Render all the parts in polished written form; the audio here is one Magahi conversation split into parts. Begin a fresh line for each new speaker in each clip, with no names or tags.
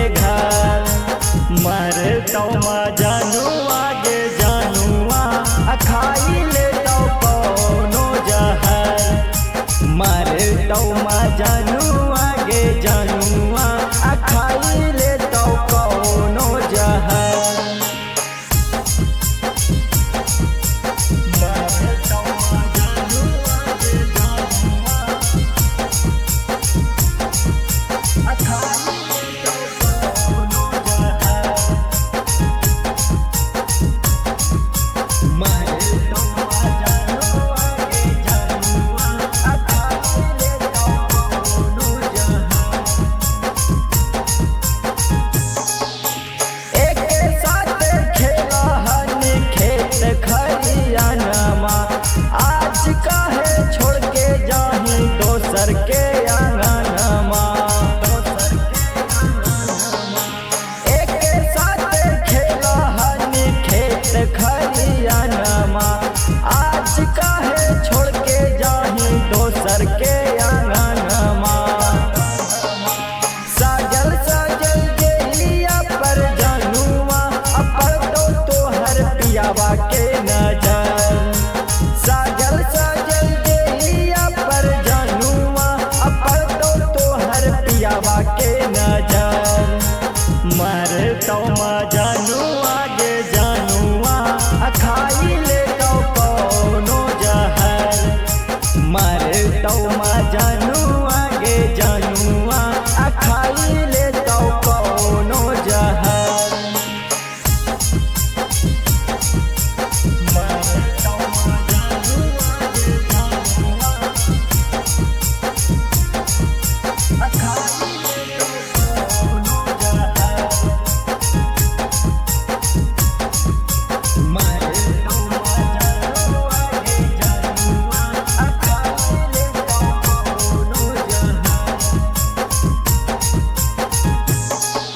घर। मर तो जानू आगे जानुआ खाई ले तो कौनो जहर। मर तो जानू आगे जानुआ खाई ले तो कौनो जहर। आज काहे छोड़ के जाही दोसर के आंगनमा। एक साथ खेला हनी खेत खरियानमा, आज काहे छोड़ के जाही दोसर के आंगनमा। साजल साजल गेलिया पर जानुआ अपर तो तोहर पियावा के नजर। साजल साजल देहिया पर जानुआ अपर तो तोहर पियावा के नजर। मर तो जानू आगे जानुआ खाई ले तो कौनो जहर। मर तो जानू आगे जानुआ खाई ले तो कौनो जहर।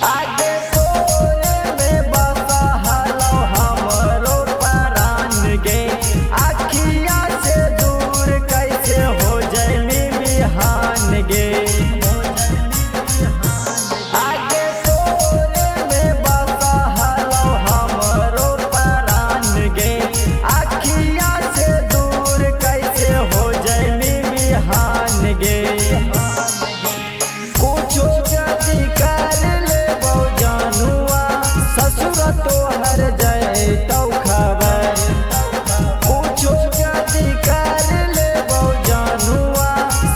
आगे तोरे में बसा हलो हमरो परान गे, अखिया से दूर कैसे हो जैमी बिहान गे। आगे तोरे में बसा हलो हमरो परान गे, अखिया से दूर कैसे हो जैमी बिहान गे। कुछो जदि कर लेबौ जानुआ ससुर तोहर जैतौ खबर। कुछो जदि कर लेबौ जानुआ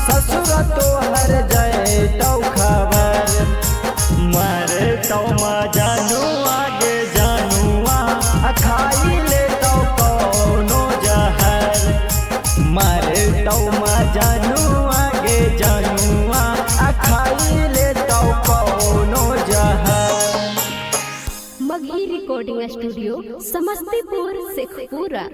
ससुर तोहर जैतौ खबर। मर तो जानू आगे जानुआ खाई ले तो कौनो जहर। मर तो जानू आगे जानुआ खाई ले तो कौनो जहर।
Magahi recording studio, Samastipur, Sheikhpura.